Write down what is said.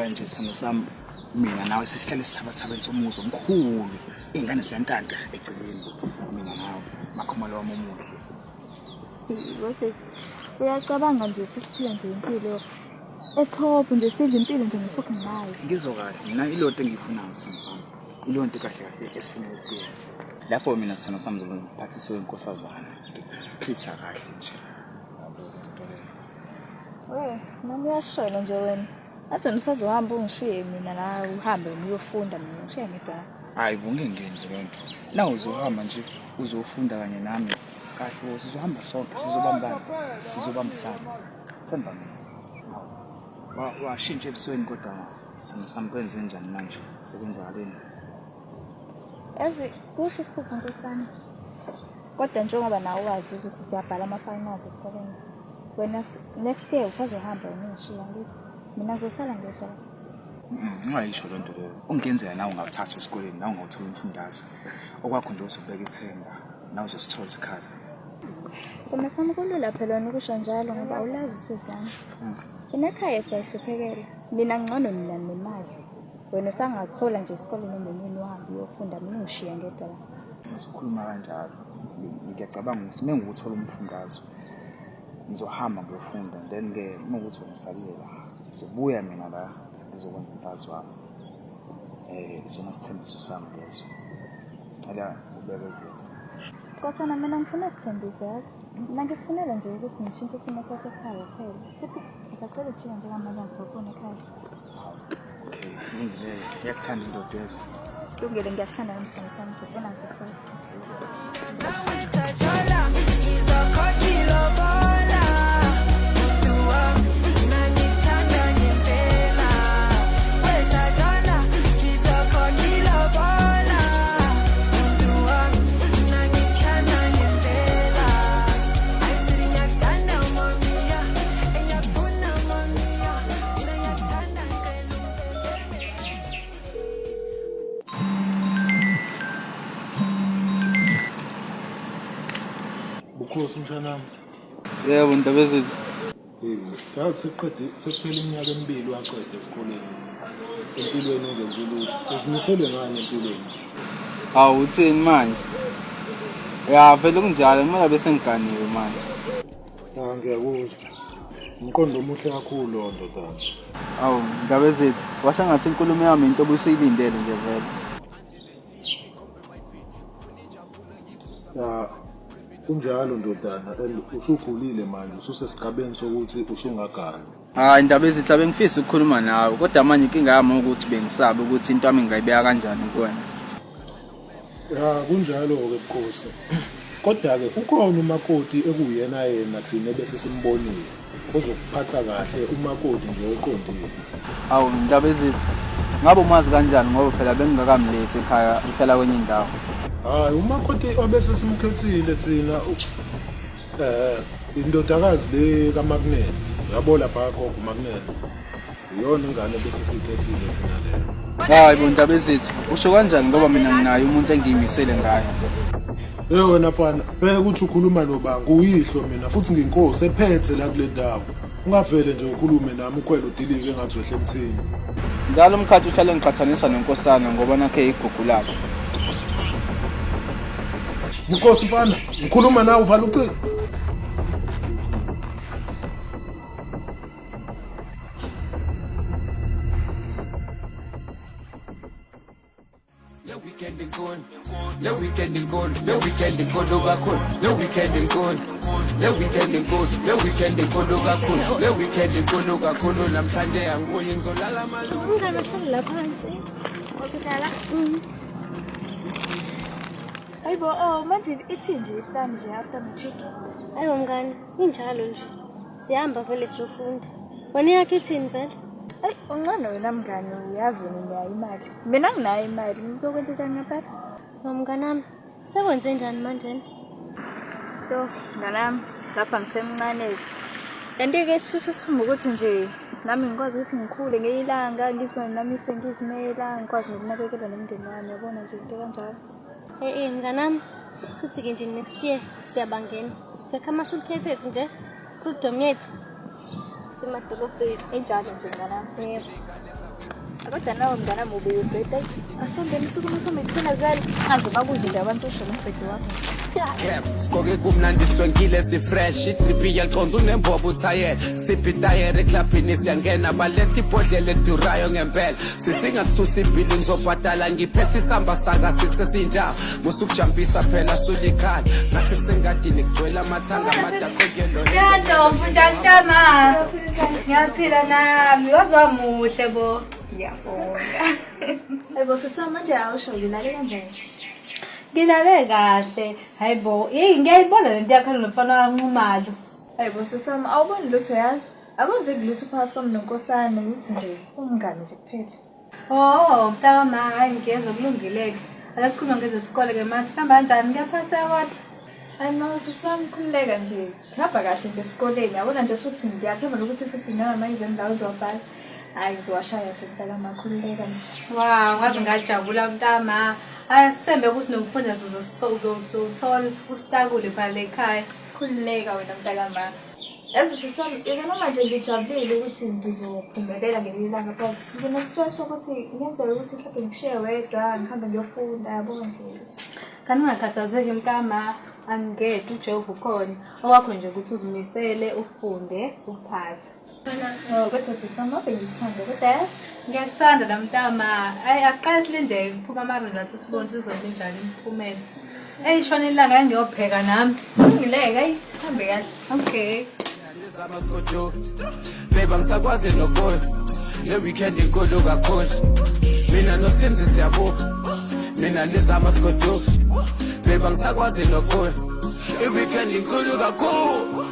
Ngibuka nje sithando sami mina nawe sesihlale sithabathabeni somuzi omkhulu. Iy'ngane ziyantanta eceleni mina nawe. Makhumalo wami omuhle. Bese uyacabanga nje sesiphila nje impilo e-top nje sidla impilo nje nge-fucking life. Ngizwa kahle mina ilonto engiyifunayo sithando sami. Ilonto kahle kahle esifanele siyenze. Lapho mina sithando sami ngizobe ngiphathisiwe inkosazana. Ngikuphitha kahle nje. Yabo le nto leyo. We, nami uyashona nje wena. Ngathi wena usazohamba ungishiye mina la uhambe uyofunda mina ungishiye ngedwa. Hayi bo ngeke ngiyenze le nto. Na uzohamba nje uzofunda kanye nami. Kahle bo sizohamba sonke sizobambana. Sizobambisana. Themba mina. Washintsha ebusweni kodwa simo sami kwenze njani manje? Sekwenzakaleni? Yazi kuhle ukuphupha nkosana. Kodwa njengoba nawe wazi ukuthi siyabhala ama-finals esikoleni. Wena next year usazohamba wena ungishiya ngithi mina ngizosala ngedwa. Ungayisho le nto leyo. Ungenzeka nawe ungathathwa esikoleni nawe ungawuthola umfundaze. Okwakho nje ukuthi ubeke ithemba nawe uzosithola isikhala. Simo sami kulula phela wena ukusho njalo ngoba awulazi usizi lami. Thina ekhaya siyayihluphekela. Nina ngcono nina nemali. Wena usangathola nje isikole noma inini uhambe uyofunda mina ungishiya ngedwa la. Usukhuluma kanjalo. Ngiyacabanga ukuthi uma ngiwuthola umfundaze ngizohamba ngiyofunda then ke uma ukuthi ngisalile la ngizobuya mina la ngizokwenza umfazi wami. Isona sithembiso sami leso. Ngicela ubekezele. Nkosana mina ngifuna sithembiso yazi. Mina ngisifunela nje ukuthi ngishintshe isimo sasekhaya kuphela. Futhi ngisacela ukujika njengamanje ngizofuna ekhaya. Okay, kulungile. Ngiyakuthanda indoda yezo. Kulungile ngiyakuthanda nami sithando sami ngizokubona nje kusasa. Bukhosi mshanami. Yebo Ndabezitha. Yebo, yazi sekuqede sekuphela iminyaka emibili waqeda esikoleni. Empilweni ungenzi lutho. Uzimisele ngani empilweni? Hawu uthini manje? Ya vele kunjalo kumele bese ngiganiwe manje. Ya ngiyakuzwa. Umqondo omuhle kakhulu lowo ndodana. Awu Ndabezitha, washo ngathi inkulumo yami into obusuyilindele nje vele. Ya kunjalo ndodana and usukhulile manje ususesigabeni sokuthi usungagana. Hayi Ndabezitha bengifisa ukukhuluma nawe kodwa manje inkinga yami ukuthi bengisaba ukuthi into yami ngingayibeka kanjani kuwena. Ya kunjalo-ke Bukhosi. Kodwa-ke ukhona umakoti ekuwuyena yena thina ebese simbonile ozokuphatha kahle umakoti nje oqondile. Awu Ndabezitha, ngabe umazi kanjani ngoba phela bengingakamlethi ekhaya uhlala kwenye indawo. Hayi umakoti obese simkhethile thina indodakazi le kaMakunene. Uyabo lapha gogo uMakunene. Iyona ingane bese siyikhethile thina leyo. Hayi bo Ndabezitha, usho kanjani ngoba mina nginaye umuntu engiyimisele ngaye. Hey wena mfana, bheka ukuthi ukhuluma nobani, nguyihlo mina futhi nginkosi ephethe la kule ndawo. Ungavele nje ukhulume nami ukhwele udilike engathi wehle emthini. Njalo umkhathi uhlale ngiqhathanisa nonkosana ngoba nakhe igugu lakhe. Nkosi mfana, ngikhuluma nawe uvala ucingo. Le weekend inkulu, le weekend inkulu, le weekend inkulu kakhulu, le weekend inkulu, le weekend inkulu, le weekend inkulu kakhulu, le weekend inkulu kakhulu namhlanje angibuyi ngizolala malume. Umngane ohlala la phansi. Uzohlala? Hayibo, oh manje ithi nje iplan nje after matric. Hayibo mngane, injalo nje. Sihamba vele siyofunda. Wena yakho ithini vele? Ayi, uncane wena mngane uyazi wena unayo imali. Mina nginayo imali, ngizokwenza njani ngempela? Hawu mnganami, sekwenze njani manje? Yo, mnganami, lapha ngisemncane. Kanti-ke isifiso sami ukuthi nje nami ngikwazi ukuthi ngikhule ngelinye ilanga ngizibone nami sengizimela, ngikwazi nokunakekela nomndeni wami, yabona nje into kanjalo. Eh mnganami, futhi-ke nje next year siyabangena. Sibhekha ama-suitcase ethu nje, freedom yethu. Simadolobheni. Injalo nje mnganami. Yebo. Kodwa nawe mnganami ubuyubheda. Asambeni sukume sambe kuphela zali. Ngaze bakuzwe nje abantu usho ngombhedo wakho. Clap. Sigoke kumnandi swenkile si-fresh idrip iyaconsa unembobo uthayela siphi itayela eklabhini siyangena baletha ibhodlela edurayo ngempela sisingakuthusa ibhili ngizobhadala ngiphethe isamba saka sisesinja musukujampisa phela sulikhala ngathi kusengadini kugcwele amathanga amadakhoyelo Ntombi njani ntama? Ngiyaphila nami. Waze wamuhle bo. Ngiyabonga. Hayibo sisi manje awusho ngilale kanjani? Ngilale kahle. Hayibo, yeyi ngiyayibona lento yakho nomfana waNxumalo. Hayibo sisi wami awuboni lutho yazi. Akwenzeki lutho phakathi kwami nonkosana ukuthi nje umngane nje kuphela. Oh, mntakama, hayi ngiyezwa kulungile-ke. Ake sikhulume ngezesikole-ke manje. Kuhamba kanjani? Kuyaphaseka kodwa? Hayi no sisi wami khululeka nje. Kuhamba kahle nje esikoleni. Yabona nje futhi ngiyathemba nokuthi futhi noma manje la uzobhala. Hayi ngizowashaya nje mntakama khululeka nje. Wow, ngaze ngajabula mntama. Hayi sithembe ukuthi nomfundaze uzowuthola usitakule phela le ekhaya. Khululeka wena mntakama. Yazi sisi wami, yize noma nje ngijabulile ukuthi ngizophumelela ngelinye ilanga but ngine-stress sokuthi kungenzeka ukuthi mhlawumbe ngikushiye wedwa ngihambe ngiyofunda yabo nje. Kanti ungakhathazeki mntama, angingedwa uJehova ukhona. Okwakho nje ukuthi uzimisele ufunde uphase. Oh, kodwa sisi wami ave ngikuthanda kodwa yazi. Ngiyakuthanda la mntama. Ayi asiqale silinde kuphuma ama-results sibone ukuthi izobe injani imiphumela. Eyi shona ilanga engiyopheka nami. Kulungile-ke, ayi hambe kahle. Okay. Babe angisakwazi nokuya le weekend inkulu kakhulu mina noSimzi siyabuka mina nizama sigoduka babe angisakwazi nokuya i-weekend inkulu kakhulu.